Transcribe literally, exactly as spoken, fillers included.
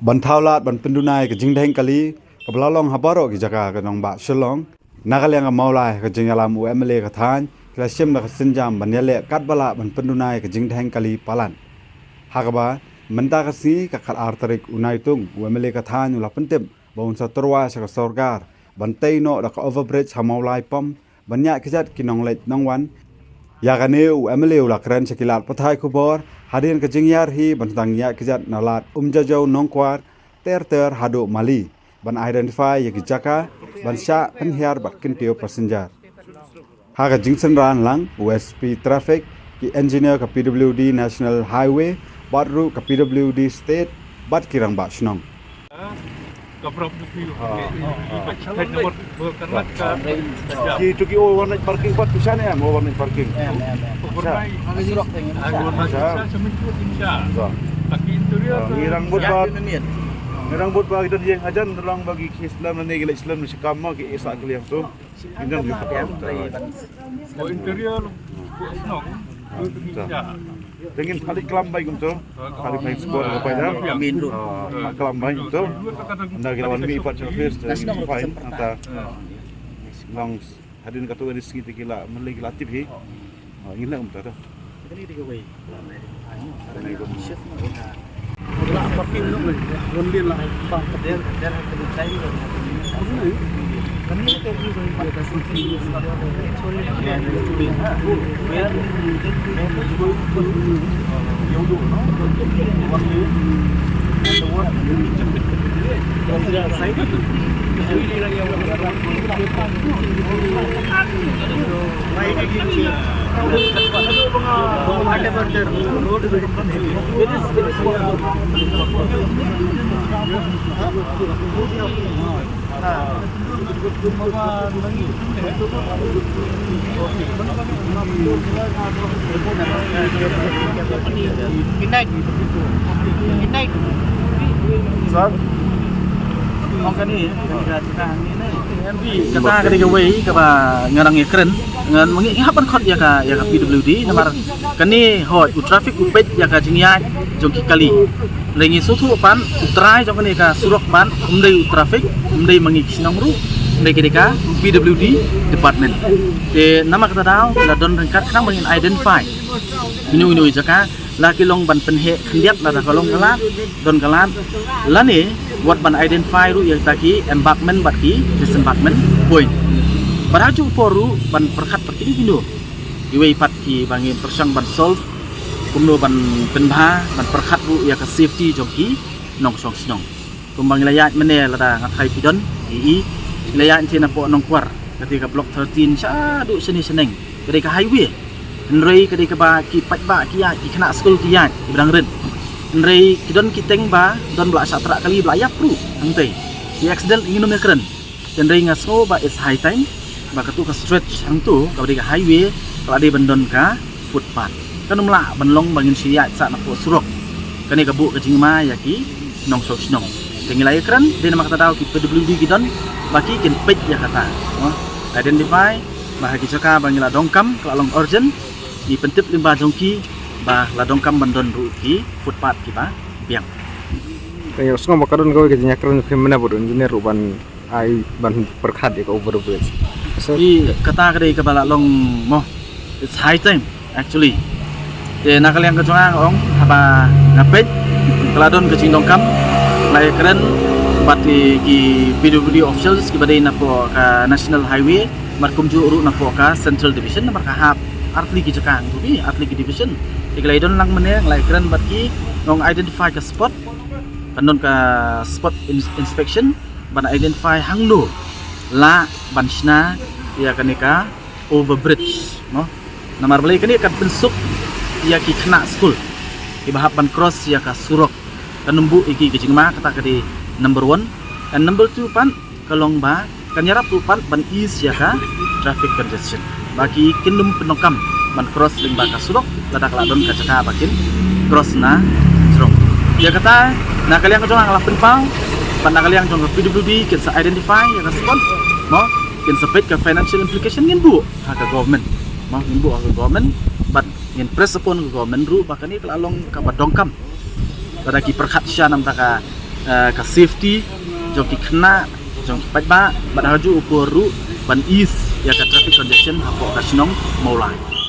Ban thaw lad ban pynduna ïa ka jingdheng kali kaba la long ha baroh ki jaka ka nongbah Shillong. Na ka liang ka Mawlai, ka jingïalam u M L A ka thaiñ, ki la shim da ka sienjam ban ïaleh katba lah ban pynduna ïa ka jingdheng kali palat. Ha kaba mynta ka sngi, ka khatar tarik u Naitung, u M L A ka thaiñ u la pyntip ba un sa tyrwa sha ka sorkar ban tei noh da ka overbridge ha Mawlai Pump ban ïaid kjat ki nongleit nongwan. Ïa kane u M L A u la kren sha ki lad pathai khubor hadien ka jingïaid hi ban sdang ïaid kjat na lad Umjajaw Nongkwar ter ter haduh Mali ban identify ïa ki jaka ban shah pynhiar bad kyntiew passenger. Ha ka jingsynran lang, u S P Traffic, ki engineer ka P W D National Highway bad ruh ka P W D State bad ki rangbah shnong. Ki tu ki overnight parking pat pisa ne em, overnight parking. Em, em, em. Pisa. Surok teng pisa. Pisa. Ngi rang bud ba, ngi rang bud ba ki don ïeng hajan, rang ba ki khie slem ne ki leit slem ne shikam ma ki esa ki liang tu. Interior. Te ngin palik klam bai kumto. Palik bai skor ko bai da. Main road. Klam bai kumto. Nda kila wan mi pat office te ngin fine ata. Long hadin katu ni sngi te kila mali kila tip hi. Ngin la kumto to. Sir? Kata ka dei kawei kaba nga dang ïakren, ngan ma ngi hap ban khot ïa ka, ïa ka P W D namar kane hoi u traffic u peit ïa ka jingïaid jong ki kali. Lei ngi sngewthuh pat u trai jong kane ka surok pat um dei u traffic, um dei ma ngi ki shnong ruh, um dei ka dei ka P W D department. Te namar kata daw la don ryngkat khnang ba ngin identify ino ino i jaka la ki long ban pynheh khyndiat lada ka long ka lad, don ka lad, lane wat ban identify ruh ïa kita ki embankment bad ki disembankment point. Bad ha juh por ruh ban pyrkhat pat kino kino iwei pat kiba ngin pyrshang ban solve kumno ban pynbha ban pyrkhat ruh ïa ka safety jong ki nongshong shnong. Kumba ngi la ïaid mynne lada nga tharai phi don i i, ngi la ïaid te napoh Nongkwar, kata ka block thirteen shaduh shane shaneng, ka dei ka highway. Hynrei ka dei kaba ki paidbah ki ïaid, ki khynnah skul ki ïaid, kiba dang rit. Hynrei ki don ki teng ba don ba la shah trah kali ba la ïap ruh hangtei. Ki accident ngin ym ïakren. Hynrei nga sngew ba it's high time ba katu ka stretch hangtu kaba dei ka highway ka la dei ban don ka footpath. Kan ym lah ban long ba ngin shu ïaid sah napoh surok. Kane ka buh ka jingma ïa ki nongshong shnong. Te ngi la ïakren, dei namar kata daw ki P W D ki don ba ki kin peit ïa kata. Identify ba ha ki jaka ba ngi la donkam ka la long urgent, ngi pyntip lyngba jong ki ba la donkam ban don ruh ki footpath kiba biang. Te nga sngew ba ka don kawei ka jingïakren phi mynne bad u engineer ruh ban ai ban pyrkhat ïa ka overbridge. So, i kata ka dei kaba la long mo. It's high time actually. Te na ka liang ka jong nga ong haba nga peit ka la don ka jingdonkam, la ïakren bad ki, ki P W D officials kiba dei napoh ka National Highway bad kumjuh ruh napoh ka Central Division namar ka hap artylli ki jaka, artylli ki division. Te ka la don lang mynne, la ïakren bad ki, nong identify ka spot, kan don ka spot ins-, inspection ban identify hangno lah ban shna ïa kane ka overbridge, no? Namar balei kane kan pynsuk ïa ki khynnah skul kiba hap ban cross ïa ka surok. Kan ym buh ïa ki ka jingma, kata ka dei number one. And number two pat ka long ba kan ïarap ruh pat ban ease ïa ka traffic congestion. Ba ki kin ym pyndonkam ban cross lyngba ka surok lada ka la don ka jaka ba kin cross na jrong. Ïa kata na ka liang ka jong nga la pynpaw bad na ka liang jong ka P W D kin sa identify ïa ka spot, mo, kin sa peit ka financial implication, ngin buh ha ka government, mo, ngin buh ha ka government bad ngin press upon ka government ruh ba kane ka la long kaba donkam. Lada ki pyrkhat sha namar ka eh, ka safety jong ki khynnah, jong ki paidbah, bad ha kajuh u por ruh ban ease ïa ka traffic congestion hapoh ka shnong Mawlai.